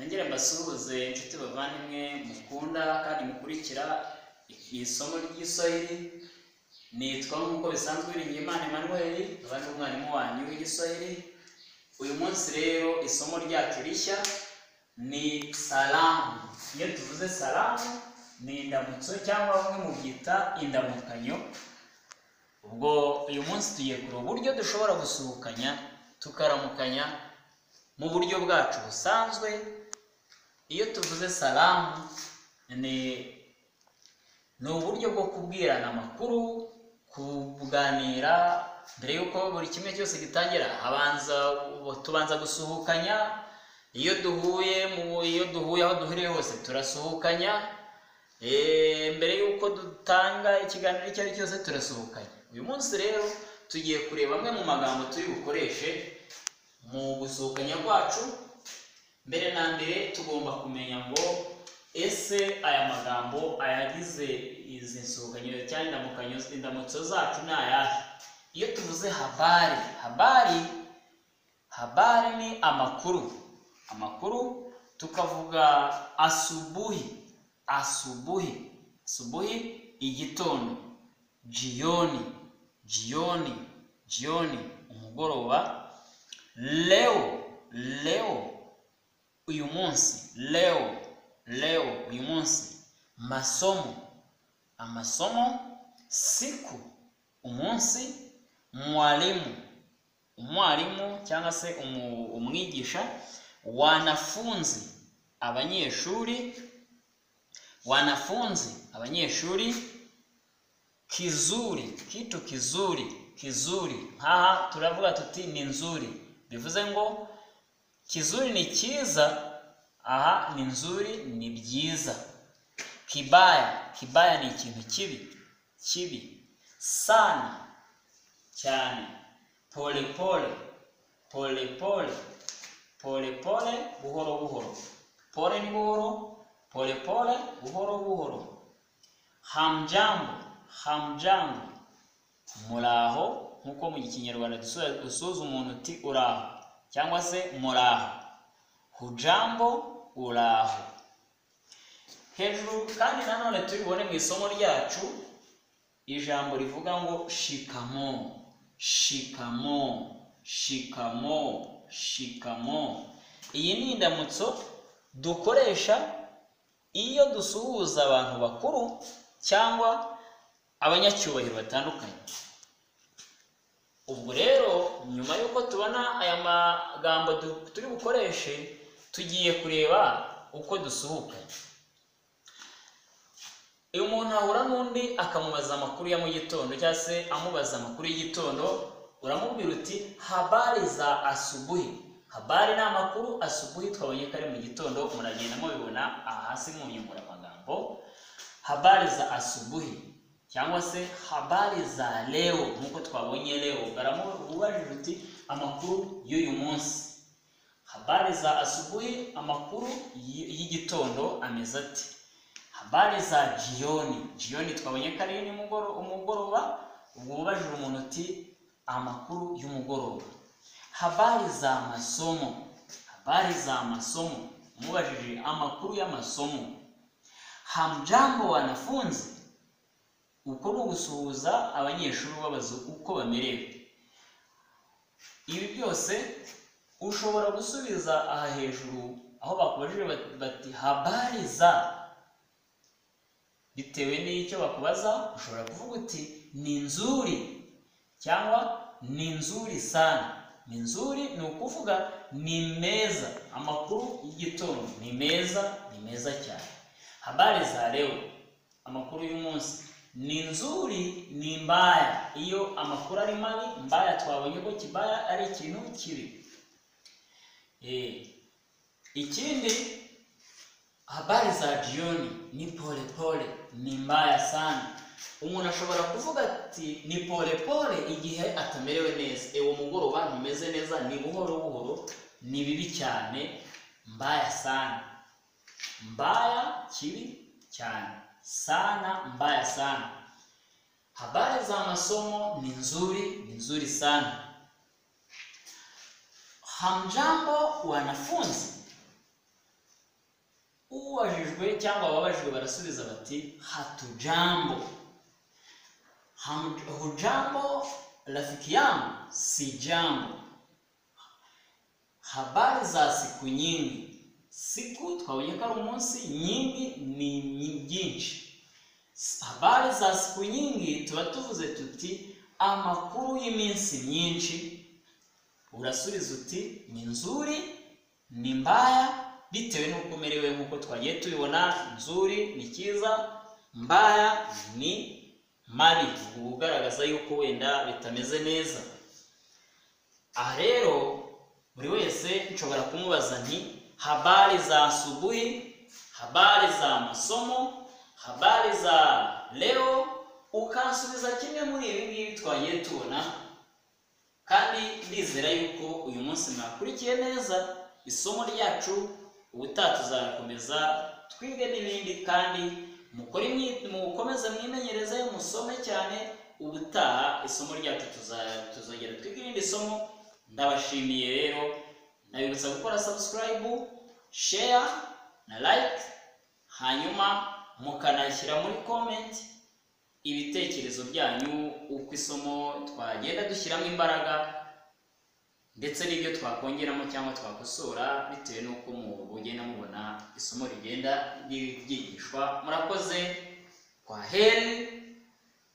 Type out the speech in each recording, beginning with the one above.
Nongere mbasuhuze inshuti bavandimwe mukunda kandi mukurikira isomo ry'Igiswahili. Nitwa nk'uko bisanzwe Uwiringiyimana Emmanuel, nkaba ndi umwarimu wanyu w'Igiswahili. Uyu munsi rero isomo ryacu rishya ni salamu. Iyo tuvuze salamu ni indamutso cyangwa bamwe mubyita indamukanyo. Ubwo uyu munsi tugiye kureba uburyo dushobora gusuhukanya tukaramukanya mu buryo bwacu busanzwe. Iyo tuvuze salamu ni uburyo bwo kubwirana amakuru, kuganira mbere y'uko buri kimwe cyose gitangira. Habanza tubanza gusuhukanya. Iyo duhuye iyo duhuye aho duhuriye hose turasuhukanya. Mbere y'uko dutanga ikiganiro icyo ari cyo cyose turasuhukanya. Uyu munsi rero tugiye kureba amwe mu magambo turi bukoreshe mu gusuhukanya kwacu. Mbere na mbere tugomba kumenya ngo ese aya magambo ayagize izi nsuhukanyo cyangwa indamukanyo, indamutso zacu ni ayahe? Iyo tuvuze habari, habari, habari ni amakuru, amakuru. Tukavuga asubuhi, asubuhi, asubuhi igitondo, jioni, jioni, jioni umugoroba, leo, leo uyu munsi, leo, leo uyu munsi, masomo, amasomo, siku umunsi, mwalimu, umwarimu cyangwa se umwigisha, wanafunzi abanyeshuri, wanafunzi abanyeshuri, kizuri, kitu kizuri, kizuri nkaha turavuga tuti ni nzuri, bivuze ngo kizuri ni cyiza, aha ni nzuri ni byiza. Kibaya, kibaya ni ikintu kibi, kibi. Sana cyane. Pole pole, pole pole, pole pole buhoro buhoro, pole ni buhoro, pole pole buhoro buhoro. Hamjambo, hamjambo muraho, nkuko mu Kinyarwanda dusuhuza umuntu uti uraho cyangwa se muraho. Hujambo uraho. Hejuru kandi nanone tubibone mu isomo ryacu ijambo rivuga ngo shikamo, shikamo, shikamo, shikamo. Iyi ni indamutso dukoresha iyo dusuhuza abantu bakuru cyangwa abanyacyubahiro batandukanye. Ubwo rero nyuma y'uko tubona aya magambo turi bukoreshe, tugiye kureba uko dusuhukanya. Uyu muntu ahura n'undi akamubaza amakuru ya mu gitondo cyangwa se amubaza amakuru y'igitondo, uramubwira uti habari za asubuhi. Habari ni amakuru, asubuhi twabonye ko ari mu gitondo, muragenda mubibona aha hasi mu nyunguramagambo. Habari za asubuhi cyangwa se habari za leo, nkuko twabonye leo, baramubajije uti amakuru y'uyu munsi. Habari za asubuhi, amakuru y'igitondo ameze ati. Habari za jioni, jioni twabonye ko ari umugoroba, ubwo ubajije umuntu uti amakuru y'umugoroba. Habari za masomo, habari za masomo, umubajije amakuru y'amasomo. Hamjambo wanafunzi, uko ni ugusuhuza abanyeshuri babaza uko bamerewe. Ibi byose ushobora gusubiza aha hejuru aho bakubajije bati habari za, bitewe n'icyo bakubaza ushobora kuvuga uti ni nzuri cyangwa ni nzuri sana. Ni nzuri ni ukuvuga ni meza, amakuru y'igitondo ni meza, ni meza cyane. Habari za leo, amakuru y'umunsi ni nzuri ni mbaya. Iyo amakuru ari mabi, mbaya twabonye ko kibaya ari ikintu kibi. Ikindi habari za jioni ni pole pole, ni mbaya sana. Umuntu ashobora kuvuga ati ni pole pole igihe atamerewe neza. Ewo mugoroba ntumeze neza, ni buhoro buhoro, ni bibi cyane, mbaya sana. Mbaya kibi cyane, sana mbaya sana. Habari za masomo ni nzuri, ni nzuri sana. Hamjambo wanafunzi, Ubajijwe cyangwa ababajijwe barasubiza bati hatujambo. Hujambo rafiki yangu, si jambo. Habari za siku nyingi. Siku twabonye ko ari umunsi, nyingi ni byinshi. Habari za siku nyingi tuba tuvuze tuti amakuru y'iminsi myinshi. Urasubiza uti ni nzuri, ni mbaya, bitewe n'uko umerewe nk'uko twagiye tubibona. Nzuri ni cyiza, mbaya ni mabi, ugaragaza yuko wenda bitameze neza. Aha rero buri wese nshobora kumubaza nti habari za asubuhi, habari za masomo, habari za leo, ukansubiza kimwe muri ibi ngibi twagiye tubona. Kandi ndizera yuko uyu munsi mwakurikiye neza isomo ryacu. Ubutaha tuzakomeza twige n'ibindi, kandi mukomeze mwimenyereze, musome cyane. Ubutaha isomo ryacu tuzongera twige irindi somo. Ndabashimiye rero, ndabibutsa gukora subscribe, share na like, hanyuma mukanashyira muri comment ibitekerezo byanyu, uko isomo twagenda dushyiramo imbaraga ndetse n'ibyo twakongeramo cyangwa twakosora bitewe n'uko mugenda mubona isomo rigenda ryigishwa. Murakoze, kwa heri.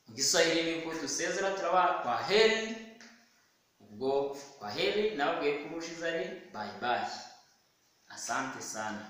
Mu Giswahili niko dusezera, turaba kwa heri. Ubwo kwa heri nababwiye ko ubushize ari bye bye. Asante sana.